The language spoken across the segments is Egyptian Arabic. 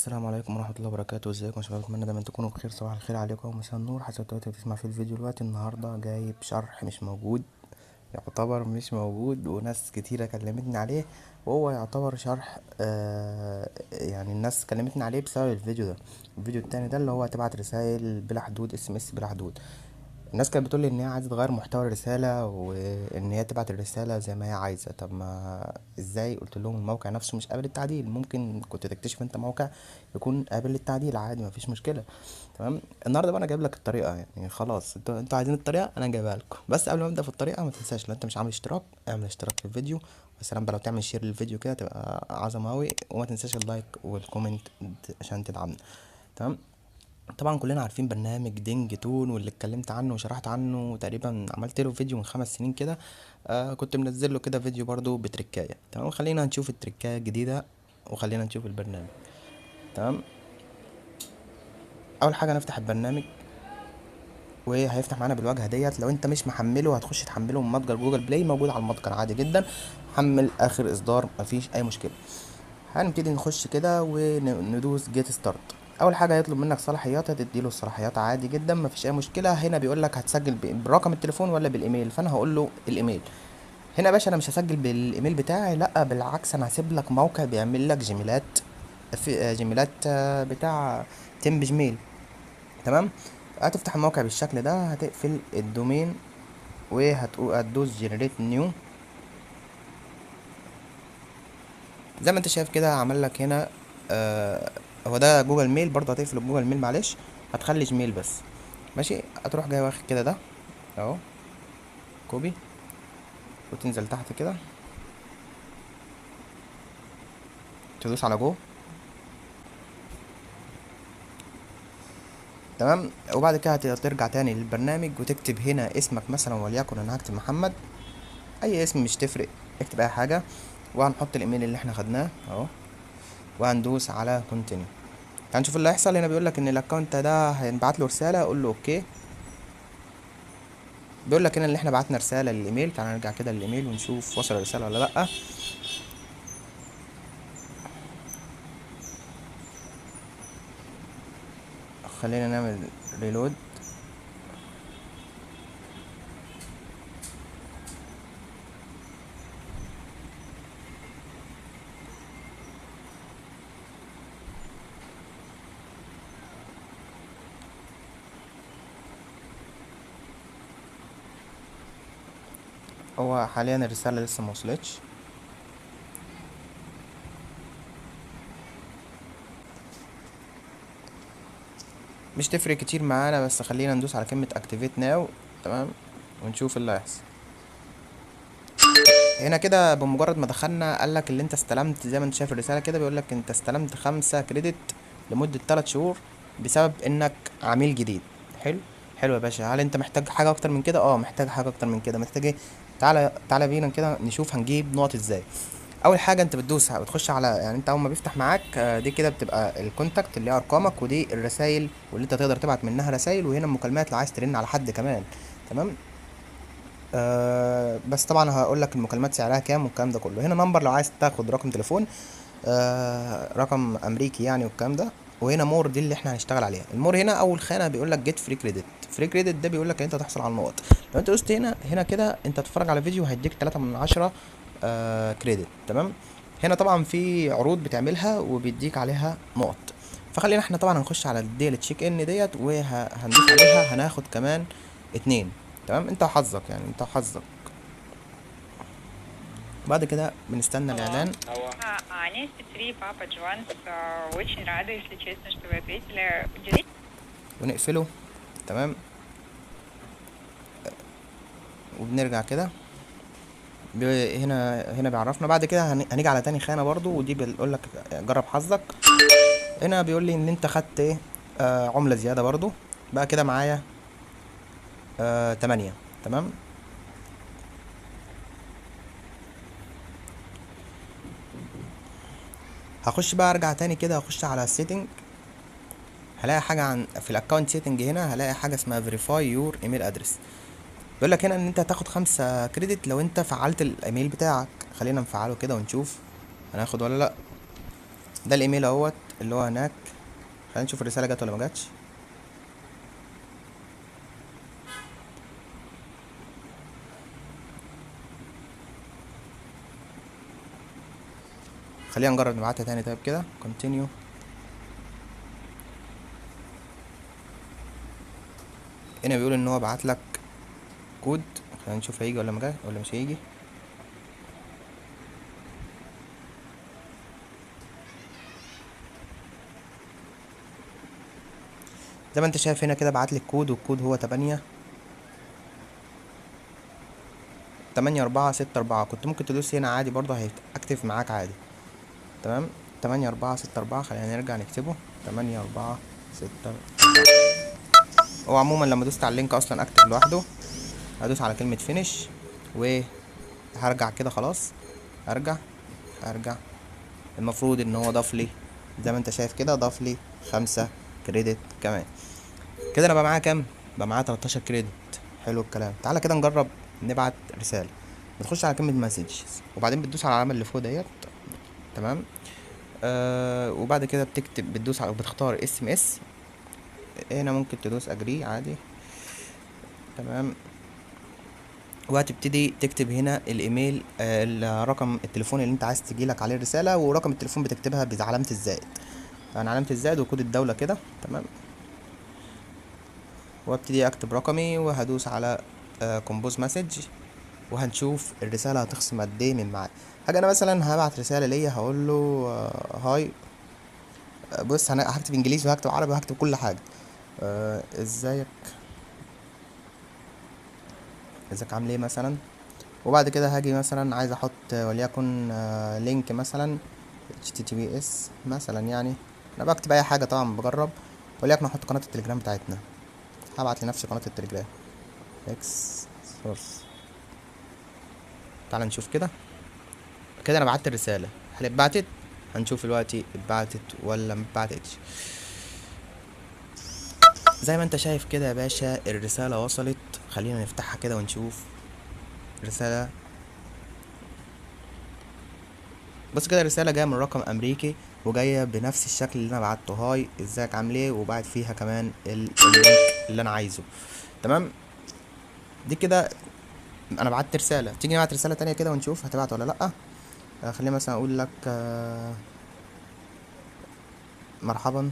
السلام عليكم ورحمة الله وبركاته. ازيكم يا شباب؟ اتمنى دايما تكونوا بخير. صباح الخير عليكم ومساء النور حسب الوقت اللي بتسمع فيه الفيديو دلوقتي. النهارده جايب شرح مش موجود، يعتبر مش موجود، وناس كتيرة كلمتني عليه، وهو يعتبر شرح يعني الناس كلمتني عليه بسبب الفيديو ده، الفيديو التاني ده اللي هو هتبعت رسائل بلا حدود، SMS بلا حدود. الناس كانت بتقول لي ان هي عايزه تغير محتوى الرسالة وان هي تبعت الرسالة زي ما هي عايزه. طب ما ازاي؟ قلت لهم الموقع نفسه مش قابل للتعديل، ممكن كنت تكتشف انت موقع يكون قابل للتعديل عادي، مفيش مشكلة. تمام، النهارده بقى انا جايب لك الطريقة، يعني خلاص انتوا عايزين الطريقة انا جايبها لكم. بس قبل ما ابدا في الطريقة ما تنساش لو انت مش عامل اشتراك اعمل اشتراك في الفيديو، والسلام بقى لو تعمل share للفيديو كده تبقى عظمه قوي، وما تنساش ال like وال comment عشان تدعمنا. تمام، طبعا كلنا عارفين برنامج دينج تون واللي اتكلمت عنه وشرحت عنه، تقريبا عملت له فيديو من 5 سنين كده، كنت منزل له كده فيديو برضو بتركايه. تمام، خلينا نشوف التركايه الجديدة وخلينا نشوف البرنامج. تمام، اول حاجة نفتح البرنامج وهيفتح معانا بالواجهه ديت. لو انت مش محمله هتخش تحمله من متجر جوجل بلاي، موجود على المتجر عادي جدا، حمل اخر اصدار مفيش اي مشكلة. هنبتدي نخش كده وندوس get start. اول حاجة هيطلب منك صلاحيات، هتديله الصلاحيات عادي جدا مفيش اي مشكلة. هنا بيقول لك هتسجل برقم التليفون ولا بالايميل، فانا هقول له الايميل. هنا يا باشا انا مش هسجل بالايميل بتاعي، لا بالعكس انا هسيب لك موقع بيعمل لك جيميلات، في جيميلات بتاع temp Gmail. تمام، هتفتح الموقع بالشكل ده، هتقفل ال domain وهتدوس generate new. زي ما انت شايف كده عمل لك هنا هو ده جوجل ميل، برضه هتقفل الجوجل ميل معلش، هتخلي جيميل بس ماشي. هتروح جاي واخد كده ده اهو copy وتنزل تحت كده تدوس على جو. تمام، وبعد كده هترجع تاني للبرنامج وتكتب هنا اسمك مثلا، وليكن انا هكتب محمد، اي اسم مش تفرق، اكتب اي حاجة. وهنحط الايميل اللي احنا خدناه اهو وهندوس على continue. تعال نشوف اللي هيحصل. هنا بيقول لك ان ال account ده هينبعت له رسالة، اقول له okay. بيقول لك هنا ان احنا بعتنا رسالة للايميل. تعال نرجع كده للايميل ونشوف وصل الرسالة ولا لا. خلينا نعمل reload. هو حاليا الرسالة لسه ما وصلتش. مش تفرق كتير معانا، بس خلينا ندوس على كلمة activate now. تمام، ونشوف اللي هيحصل. هنا كده بمجرد ما دخلنا قال لك اللي انت استلمت، زي ما انت شايف الرسالة كده بيقول لك انت استلمت 5 credit لمدة 3 شهور بسبب انك عميل جديد. حلو حلو يا باشا. هل انت محتاج حاجة اكتر من كده؟ محتاج حاجة اكتر من كده. محتاج ايه؟ تعالى تعالى بينا كده نشوف هنجيب نقط ازاي. اول حاجة انت بتدوس بتخش على، يعني انت اول ما بيفتح معاك دي كده بتبقى ال contact اللي هي ارقامك، ودي الرسائل واللي انت تقدر تبعت منها رسائل، وهنا المكالمات لو عايز ترن على حد كمان. تمام، بس طبعا هقول لك المكالمات سعرها كام والكلام ده كله. هنا number لو عايز تاخد رقم تليفون، رقم امريكي يعني والكلام ده. وهنا more دي اللي احنا هنشتغل عليها. ال more هنا اول خانه بيقول لك get free credit. free credit ده بيقول لك ان انت تحصل على النقط. لو انت دوست هنا هنا كده انت تتفرج على فيديو هيديك 3 من 10 credit. تمام، هنا طبعا في عروض بتعملها وبيديك عليها نقط. فخلينا احنا طبعا هنخش على ال daily check in ديت وهندوس عليها، هناخد كمان 2. تمام، انت وحظك يعني، انت وحظك. بعد كده بنستنى الاعلان. ونقفله. تمام، وبنرجع كده هنا هنا بيعرفنا. بعد كده هنيجي على تاني خانه برضو، ودي بيقول لك جرب حظك. هنا بيقول لي ان انت خدت ايه، عمله زيادة برضو. بقى كده معايا 8. تمام، هخش بقى ارجع تاني كده، هخش على ال setting، هلاقي حاجة عن في ال account setting. هنا هلاقي حاجة اسمها verify your email address. بيقول لك هنا ان انت هتاخد 5 credit لو انت فعلت الايميل بتاعك. خلينا نفعله كده ونشوف هناخد ولا لا. ده الايميل اهوت. اللي هو هناك. خلينا نشوف الرسالة جت ولا ما جاتش. خلينا نجرب نبعتها تاني. طيب كده continue. هنا بيقول ان هو بعت لك كود، خلينا نشوف هيجي ولا ما جاي ولا مش هيجي. زي ما انت شايف هنا كده بعت لي الكود، والكود هو 8 8 4 6 4. كنت ممكن تدوس هنا عادي برضه هيت active معاك عادي. تمام، 8 4 6 4. خلينا نرجع نكتبه 8 4 6 4. هو عموما لما دوست على ال link اصلا active لوحده. هدوس على كلمة finish وهرجع كده، خلاص هرجع. المفروض ان هو ضاف لي زي ما انت شايف كده، ضاف لي 5 credit كمان. كده انا بقى معايا كام؟ بقى معايا 13 credit. حلو الكلام. تعالى كده نجرب نبعت رسالة. بتخش على كلمة message وبعدين بتدوس على العلامة اللي فوق ديت، تمام. وبعد كده بتكتب، بتدوس على، بتختار SMS. هنا ممكن تدوس agree عادي، تمام. وهتبتدي تكتب هنا الايميل، الرقم التليفون اللي انت عايز تجيلك عليه الرسالة، ورقم التليفون بتكتبها بعلامة الزائد، يعني علامة الزائد وكود الدولة كده، تمام. وابتدي اكتب رقمي وهدوس على compose message، وهنشوف الرسالة هتخصم قد ايه من معايا. هاجي انا مثلا هبعت رسالة ليا، هقول له hi. بص انا هكتب انجليزي وهكتب عربي وهكتب كل حاجة. ازيك، ازيك عامل ايه مثلا. وبعد كده هاجي مثلا عايز احط وليكن link مثلا HTTPS مثلا، يعني انا بكتب اي حاجة طبعا بجرب. وليكن احط قناة التليجرام بتاعتنا، هبعت لنفسي قناة التليجرام اكس سورس. تعال نشوف كده. كده انا بعت الرسالة، هل اتبعتت؟ هنشوف دلوقتي اتبعتت ولا ما اتبعتتش. زي ما انت شايف كده يا باشا الرسالة وصلت. خلينا نفتحها كده ونشوف الرسالة. بص كده الرسالة جاية من رقم امريكي وجاية بنفس الشكل اللي انا بعته، hi ازيك عامل ايه، وبعت فيها كمان ال link اللي انا عايزه، تمام. دي كده انا بعت رسالة. تيجي نبعت رسالة تانية كده ونشوف هتبعت ولا لأ. خليني مثلا اقول لك مرحبا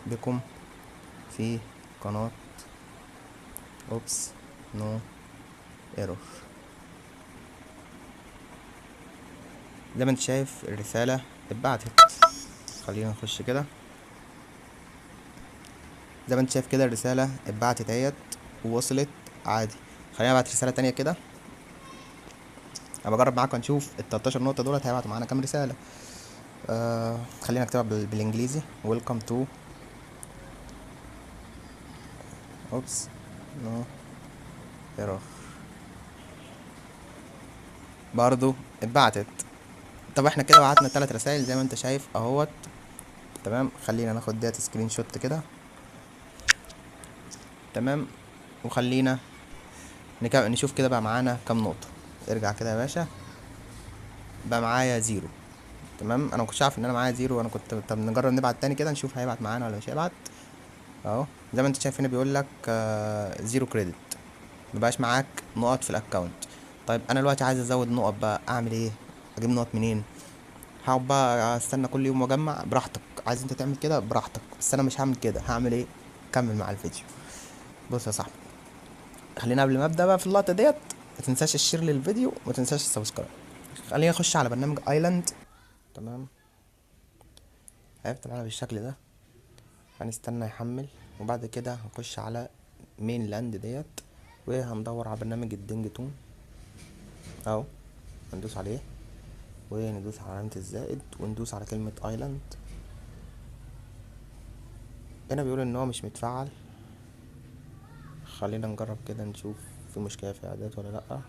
بكم في قناة oops no error. زي ما انت شايف الرسالة اتبعتت. خلينا نخش كده. زي ما انت شايف كده الرسالة اتبعتت اهيت ووصلت عادي. خلينا نبعت رسالة تانية كده. انا بجرب معاكم نشوف ال 13 نقطة دولت هيبعتوا معانا كام رسالة. خلينا نكتبها بالانجليزي welcome to oops no error. برضو اتبعتت. طب احنا كده بعتنا 3 رسائل زي ما انت شايف اهوت، تمام. خلينا ناخد ديت screenshot كده، تمام. وخلينا نشوف كده بقى معانا كام نقطة. ارجع كده يا باشا، بقى معايا 0، تمام. انا ما كنتش عارف ان انا معايا 0، وانا كنت طب نجرب نبعت تاني كده نشوف هيبعت معانا ولا مش هيبعت. اهو زي ما انت شايف هنا بيقول لك 0 credit، مبقاش معاك نقط في ال account. طيب انا دلوقتي عايز ازود نقط بقى، اعمل ايه؟ اجيب نقط منين؟ هقعد بقى استنى كل يوم واجمع؟ براحتك، عايز انت تعمل كده براحتك، بس انا مش هعمل كده. هعمل ايه؟ كمل مع الفيديو. بص يا صاحبي، خلينا قبل ما ابدا بقى في اللقطة ديت ما تنساش ال share للفيديو وما تنساش ال subscribe. خلينا نخش على برنامج ايلاند، تمام. هيفتح معانا بالشكل ده، هنستنى يحمل، وبعد كده هنخش على mainland ديت وهندور على برنامج ال Dingtone اهو، هندوس عليه وندوس على علامة الزائد وندوس على كلمة ايلاند. هنا بيقول ان هو مش متفعل. خلينا نجرب كده نشوف في مشكلة في الاعدادات ولا لأ.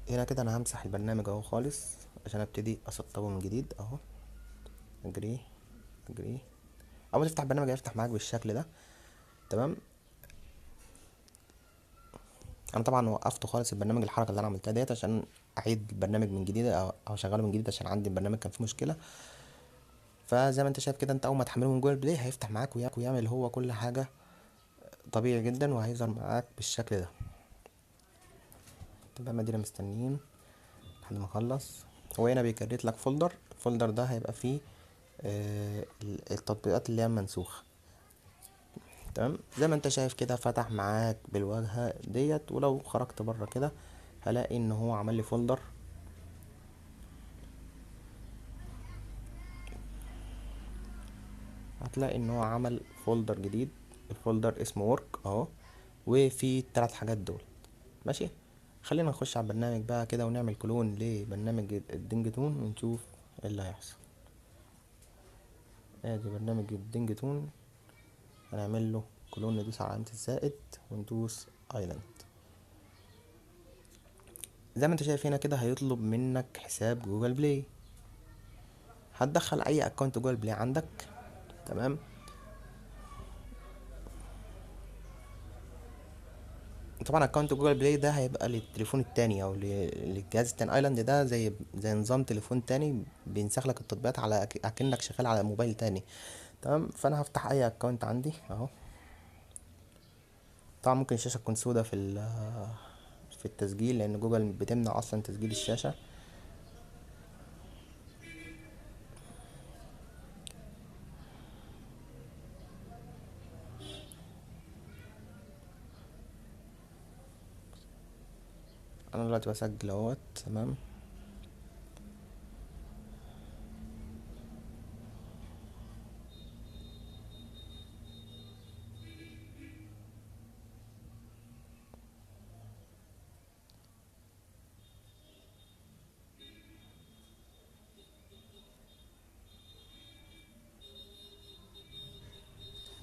هنا كده انا همسح البرنامج اهو خالص عشان ابتدي اسطبه من جديد اهو. agree agree. اول ما تفتح البرنامج هيفتح معاك بالشكل ده، تمام. انا طبعا وقفته خالص البرنامج، الحركة اللي انا عملتها ديت عشان اعيد البرنامج من جديد او اشغله من جديد عشان عندي البرنامج كان فيه مشكلة. فزي ما انت شايف كده، انت اول ما تحمله من جوجل بلاي هيفتح معاك ويعمل هو كل حاجة طبيعي جدا، وهيظهر معاك بالشكل ده. تمام، ادينا مستنيين لحد ما اخلص. هو هنا بي create لك folder، ال folder ده هيبقى فيه التطبيقات اللي هي منسوخة. تمام، زي ما انت شايف كده فتح معاك بالواجهه ديت. ولو خرجت بره كده هلاقي ان هو عمل لي folder. هتلاقي ان هو عمل folder جديد، ال folder اسمه work اهو، وفي التلات حاجات دول. ماشي، خلينا نخش على البرنامج بقى كده ونعمل clone لبرنامج ال Dingtone ونشوف ايه اللي هيحصل. ادي برنامج ال Dingtone، هنعمل له clone، ندوس على علامة الزائد وندوس iLand. زي ما انت شايف هنا كده هيطلب منك حساب جوجل بلاي، هتدخل اي account جوجل بلاي عندك. تمام، طبعا account جوجل بلاي ده هيبقى للتليفون التاني او للجهاز التاني. iLand ده زي نظام تليفون تاني بينسخ لك التطبيقات على اكنك شغال على موبايل تاني. تمام، فانا هفتح اي account عندي اهو. طبعا ممكن الشاشة تكون سودة في التسجيل لان جوجل بتمنع اصلا تسجيل الشاشة. انا دلوقتي بسجل اهوت. تمام،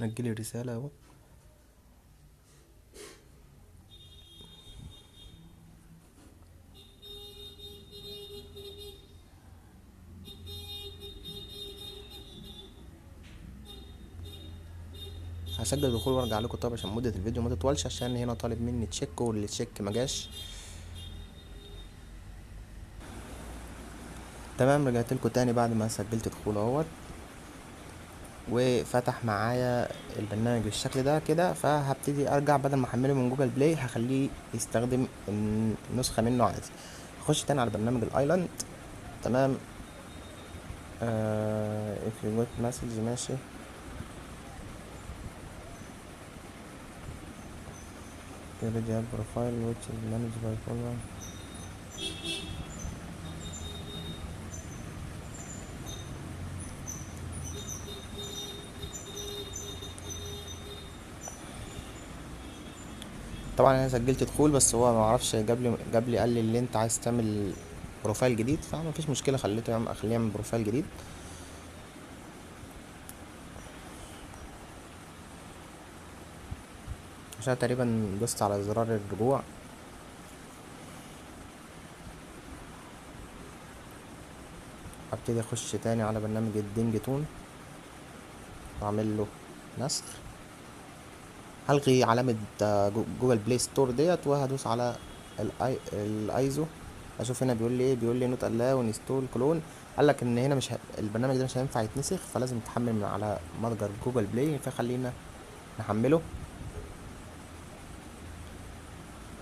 نجيلي رسالة اهو. هسجل دخول وارجع لكم طبعا عشان مدة الفيديو ما تطولش، عشان هنا طالب مني check وال check ما جاش. تمام، رجعت لكم تاني بعد ما سجلت دخول اهوت، وفتح معايا البرنامج بالشكل ده كده. فهبتدي ارجع بدل ما احمله من جوجل بلاي هخليه يستخدم النسخة منه عادي. هخش تاني على برنامج ال iLand. تمام، if you got message، ماشي. Already profile which is managed by follower. طبعا انا سجلت دخول بس هو ما اعرفش جاب لي قال لي اللي انت عايز تعمل profile جديد، فما فيش مشكلة، خليته يعمل، اخليه يعمل profile جديد. عشان تقريبا دوست على زرار الرجوع. ابتدي اخش تاني على برنامج ال Dingtone واعمل له نسخ. هلغي علامة جوجل بلاي ستور ديت وهدوس على الايزو. اشوف هنا بيقول لي ايه، بيقول لي not allow install clone. قال لك ان هنا مش البرنامج ده مش هينفع يتنسخ، فلازم تحمل من على متجر جوجل بلاي، فخلينا نحمله.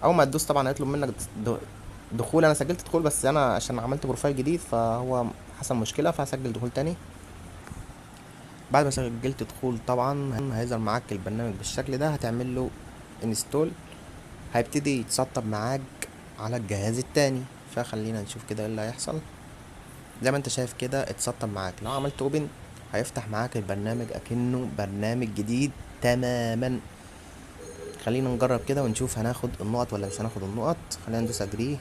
اول ما تدوس طبعا هيطلب منك دخول. انا سجلت دخول بس انا عشان عملت profile جديد فهو حصل مشكلة، فهسجل دخول تاني. بعد ما سجلت دخول طبعا هيظهر معاك البرنامج بالشكل ده، هتعمل له install، هيبتدي يتسطب معاك على الجهاز التاني. فخلينا نشوف كده ايه اللي هيحصل. زي ما انت شايف كده اتسطب معاك. لو عملت open هيفتح معاك البرنامج اكنه برنامج جديد تماما. خلينا نجرب كده ونشوف هناخد النقط ولا مش هناخد النقط. خلينا ندوس agree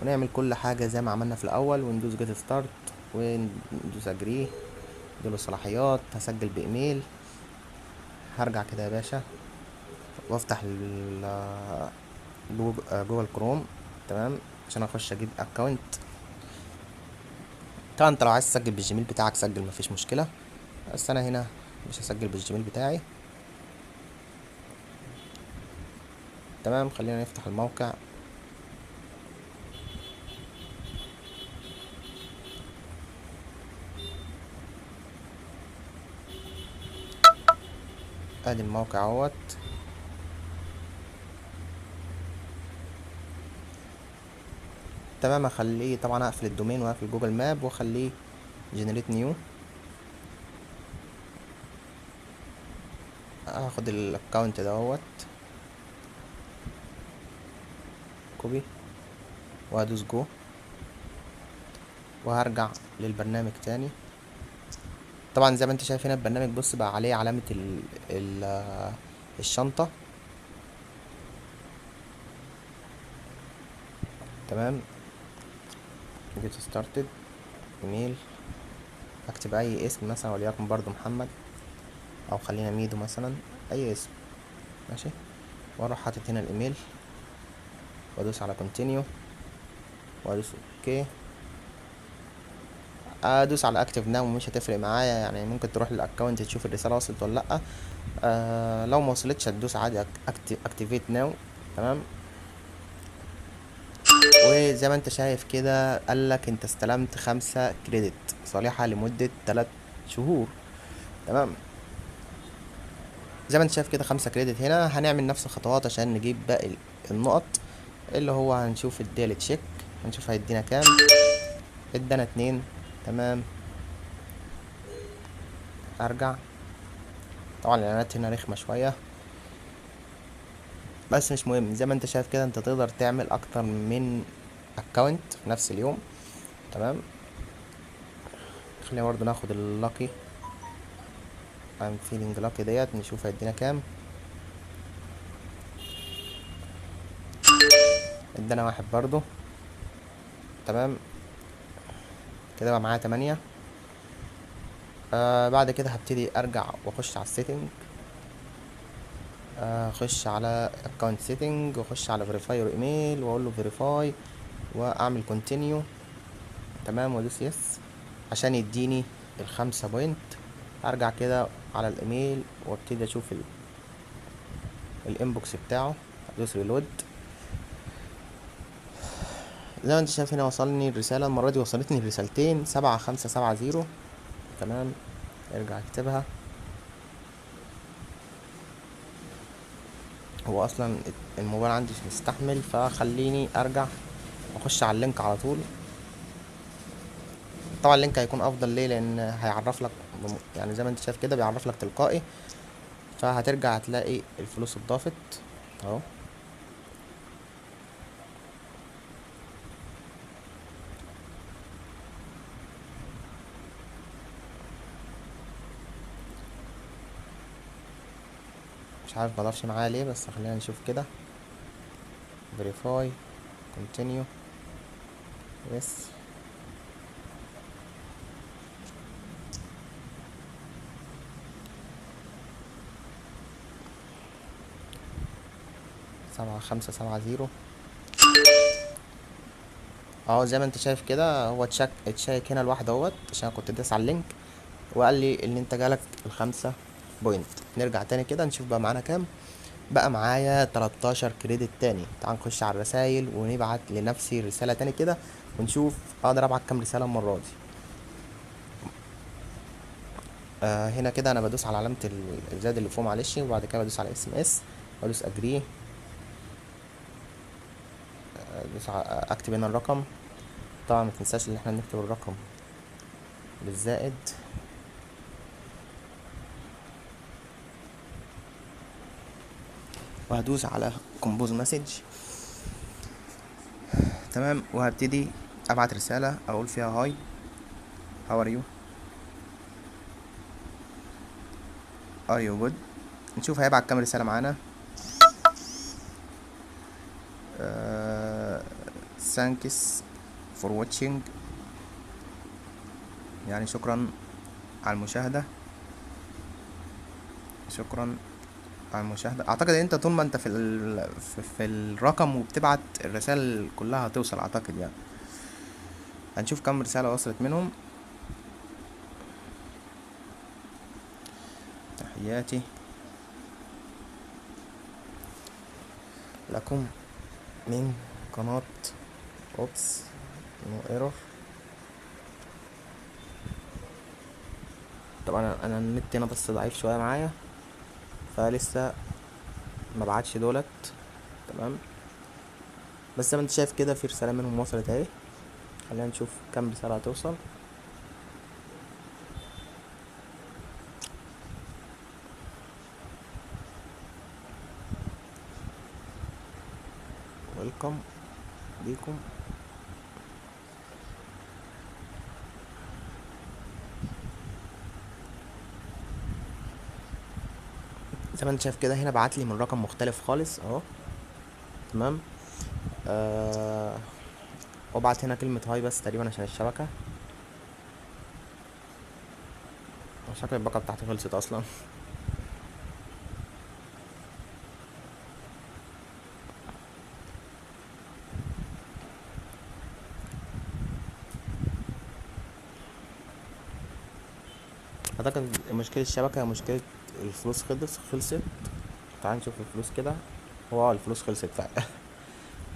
ونعمل كل حاجة زي ما عملنا في الاول، وندوس get start وندوس agree، نديله الصلاحيات. هسجل بايميل، هرجع كده يا باشا وافتح جوجل كروم. تمام، عشان اخش اجيب account. طبعا انت لو عايز تسجل بالجيميل بتاعك سجل، مفيش مشكلة، بس انا هنا مش هسجل بالجيميل بتاعي. تمام، خلينا نفتح الموقع. ادي الموقع اهوت. تمام، اخليه طبعا اقفل ال domain واقفل Google Map واخليه generate new. هاخد ال account دوت copy وهدوس جو، وهرجع للبرنامج تاني. طبعا زي ما انت شايف هنا البرنامج بص بقى عليه علامة ال ال الشنطة. تمام، get started، email، اكتب اي اسم مثلا وليكن برضو محمد، او خلينا ميدو مثلا، اي اسم ماشي. واروح حاطط هنا الايميل وادوس على continue وادوس okay، ادوس على active now ومش هتفرق معايا، يعني ممكن تروح لل account تشوف الرسالة وصلت ولا لا. لو ما وصلتش هتدوس عادي activate now. تمام، وزي ما انت شايف كده قالك انت استلمت 5 credit صالحه لمدة 3 شهور. تمام، زي ما انت شايف كده 5 credit. هنا هنعمل نفس الخطوات عشان نجيب باقي النقط، اللي هو هنشوف ال daily check، هنشوف هيدينا كام. ادانا 2. تمام، ارجع. طبعا الاعلانات هنا رخمة شوية بس مش مهم. زي ما انت شايف كده انت تقدر تعمل اكتر من account في نفس اليوم. تمام، خلينا برضو ناخد ال lucky، I'm feeling lucky ديت، نشوف هيدينا كام. ادانا 1 برضو. تمام، كده بقى معايا 8. بعد كده هبتدي ارجع واخش على ال setting، اخش على account setting واخش على verify your email واقول له verify واعمل continue. تمام، وادوس yes عشان يديني ال5 point. ارجع كده على الايميل وابتدي اشوف ال inbox بتاعه، ادوس reload. زي ما انت شايف هنا وصلني الرسالة، المرة دي وصلتني الرسالتين 7570. تمام، ارجع اكتبها. هو اصلا الموبايل عندي مش مستحمل، فخليني ارجع واخش على ال link على طول. طبعا ال link هيكون افضل ليه؟ لان هيعرف لك، يعني زي ما انت شايف كده بيعرف لك تلقائي، فهترجع هتلاقي الفلوس اتضافت اهو. مش عارف مضافش معايا ليه، بس خلينا نشوف كده. verify continue yes. 7570 اهو. زي ما انت شايف كده هو اتشيك هنا لوحده اهوت، عشان كنت داس على ال link وقال لي ان انت جالك ال5 point. نرجع تاني كده نشوف بقى معانا كام. بقى معايا 13 credit تاني. تعال نخش على الرسايل ونبعت لنفسي رسالة تاني كده ونشوف اقدر ابعت كام رسالة المرة دي. هنا كده انا بدوس على علامة الزائد اللي فوق معلش، وبعد كده بدوس على SMS وادوس agree، ادوس اكتب هنا الرقم. طبعا ما تنساش ان احنا نكتب الرقم بالزائد. وهدوس على compose message. تمام، وهبتدي ابعت رسالة اقول فيها hi how are you are you good. نشوف هيبعت كام رسالة معانا. thanks for watching، يعني شكرا على المشاهدة، شكرا على المشاهدة. اعتقد ان انت طول ما انت في الرقم وبتبعت الرسائل كلها هتوصل، اعتقد يعني. هنشوف كم رسالة وصلت منهم. تحياتي. لكم من قناة oops no error. طبعا انا النت هنا بس ضعيف شوية معايا فلسه ما بعتش دولت. تمام، بس زي ما انت شايف كده في رسالة منهم وصلت اهي. خلينا نشوف كم رسالة هتوصل. ويلكم بيكم. زي ما انت شايف كده هنا بعت لي من رقم مختلف خالص اهو. تمام، وبعت هنا كلمة هاي بس تقريبا عشان الشبكة، شكل الباقة بتاعتي خلصت اصلا. اعتقد مشكلة الشبكة مشكلة الفلوس خلصت. تعال نشوف الفلوس كده، هو الفلوس خلصت فعلا.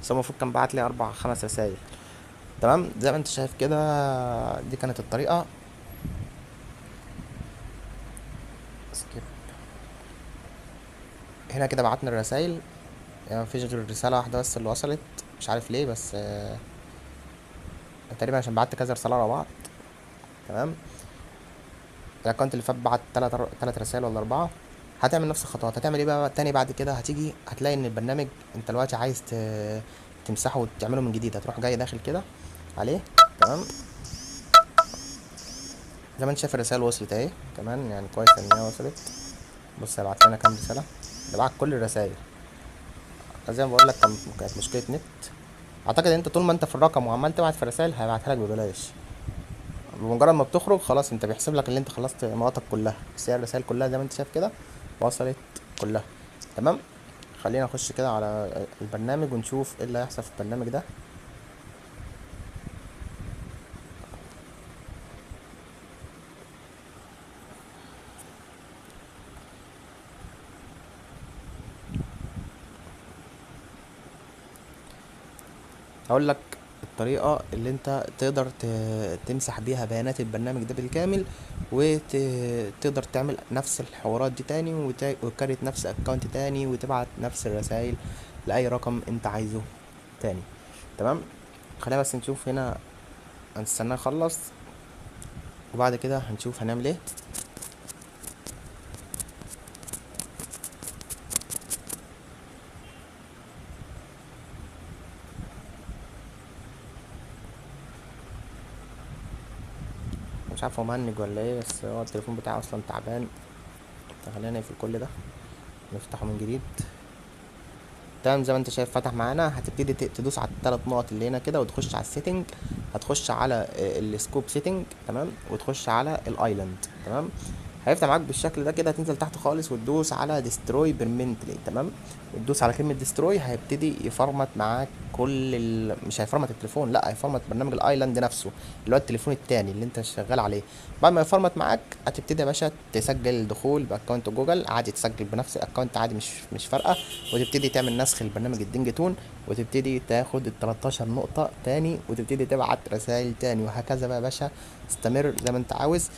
بس هو المفروض كان بعت لي 4-5 رسايل. تمام، زي ما انت شايف كده دي كانت الطريقة. skip هنا كده بعتنا الرسايل، يعني مفيش غير رسالة واحدة بس اللي وصلت، مش عارف ليه، بس تقريبا عشان بعت كذا رسالة ورا بعض. تمام، ال account اللي فات بعت 3 رسائل ولا 4. هتعمل نفس الخطوات. هتعمل ايه بقى تاني بعد كده؟ هتيجي هتلاقي ان البرنامج انت دلوقتي عايز تمسحه وتعمله من جديد. هتروح جاي داخل كده عليه. تمام، زي ما انت شايف الرسائل وصلت اهي كمان، يعني كويس ان هي وصلت. بص هيبعت لنا كام رسالة، ده بعت كل الرسائل. زي ما بقول لك كانت مشكلة نت. اعتقد ان انت طول ما انت في الرقم وعمال تبعت في الرسائل هيبعتها لك ببلاش. بمجرد ما بتخرج خلاص انت بيحسب لك اللي انت خلصت نقطك كلها، بس هي الرسائل كلها زي ما انت شايف كده وصلت كلها. تمام، خلينا نخش كده على البرنامج ونشوف ايه اللي هيحصل في البرنامج ده. هقول لك الطريقة اللي انت تقدر تمسح بيها بيانات البرنامج ده بالكامل، وتقدر تعمل نفس الحوارات دي تاني، وتكريت نفس account تاني، وتبعت نفس الرسائل لأي رقم انت عايزه تاني. تمام، خلينا بس نشوف هنا، هنستناه يخلص وبعد كده هنشوف هنعمل ايه. مش عارف هو مهنج ولا ايه، بس هو التليفون بتاعه اصلا تعبان. خلينا نقفل كل ده نفتحه من جديد. تمام، زي ما انت شايف فتح معانا. هتبتدي تدوس على الثلاث نقط اللي هنا كده وتخش على ال setting، هتخش على ال scope setting. تمام، وتخش على ال island. تمام، هيفتح معاك بالشكل ده كده. هتنزل تحت خالص وتدوس على destroy permanently. تمام، وتدوس على كلمة destroy، هيبتدي يفرمت معاك كل مش هيفرمت التليفون، لا هيفرمت برنامج ال island نفسه اللي هو التليفون التاني اللي انت شغال عليه. بعد ما يفرمت معاك هتبتدي يا باشا تسجل دخول ب account جوجل عادي، تسجل بنفس ال account عادي، مش فارقه. وتبتدي تعمل نسخ لبرنامج الدينج تون، وتبتدي تاخد ال 13 نقطة تاني، وتبتدي تبعت رسائل تاني، وهكذا بقى يا باشا. استمر زي ما انت عاوز.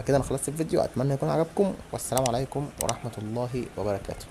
كده انا خلصت الفيديو، اتمنى يكون عجبكم، والسلام عليكم ورحمة الله وبركاته.